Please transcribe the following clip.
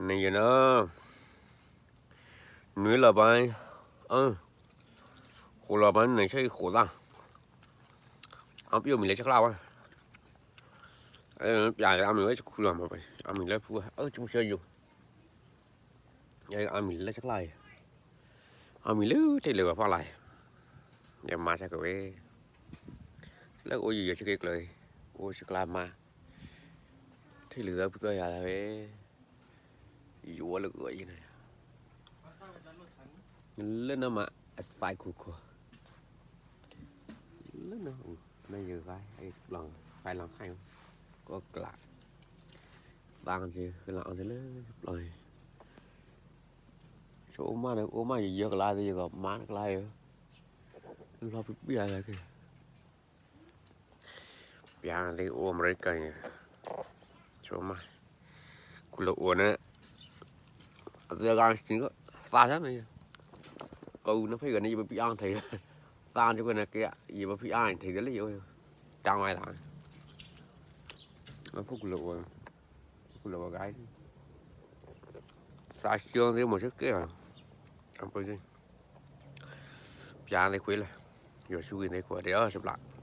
န့ၣ်ယနီၤ, နွံလီၤပှၤ, အၢ, ဃိးလီၤပှၤန့ၣ် ဆၢအံၤဃိးသၣ်, အပျိၢ်မံၤလၢဆၢကျါဝဲ, ပျၢ်အမံၤဝဲဆခူလီၤမး, အမံၤလၢဖူ, အၢ ဆမဆၢယိၤ, အမံၤလၢဆၢကျါအံၤ, အမံၤလၢထံၣ်လၢၤဘၣ်ဖီလာ်အံၤ, ယမၤဆၢက့ၤဝဲ, လၢကအိၣ်ယံာ်ယံာ်ဆၢက့ၤကျၢၤအံၤ, အိၣ်ဆၢကျါမါ, ထံၣ်လၢၤသၢဖုသၢယၤလၢဝဲ ယအိၣ်လၢကဂီၤအံၤန့ၣ်, လၢနမၤအသးခိၣ်ခိၣ်, လၢနအူ, နယဂၤ, ပျီၢ်, ပၢ်လီၤခါ, ကီၢ်ကျး, ဘၣ်ကလီၤအီၤလၢပျီၢ်, ဆိအိၣ်မးန့ၣ် အိၣ်မးယယၢကလါသ့ၣ်ယဂီၢ်မါတကလါယ, လီၤပျံၤပျံၤလၢက့ၤ ပျၢ်သ့ၣ်အိၣ်အမဲရကၤန့ၣ်, ဆိမး, ကူလၢအိၣ်န့ၣ်, အသဂၤ, သးဆၢမ့ၢ်, ကီၢ်အူနဖဲဂၤန့ၣ် ယပဖံးအါထံး, သးကကွဲန့ၣ်ကဲ, ယပဖံးအါထံးကလၢယအိၣ်, တၢ်ဝဲသး, ဖုကူလၢအိၣ်, ဖုကူလၢအိၣ်ဂၤ, သးဆၢသ့ၣ်မ့ၢ်ဆၢကဲ, အပ ပျၢ်သ့ၣ်ခွဲလၢ, ယွၤဆူဂ့ၤသ့ၣ်ခွဲဒ်အီၤစဘျး,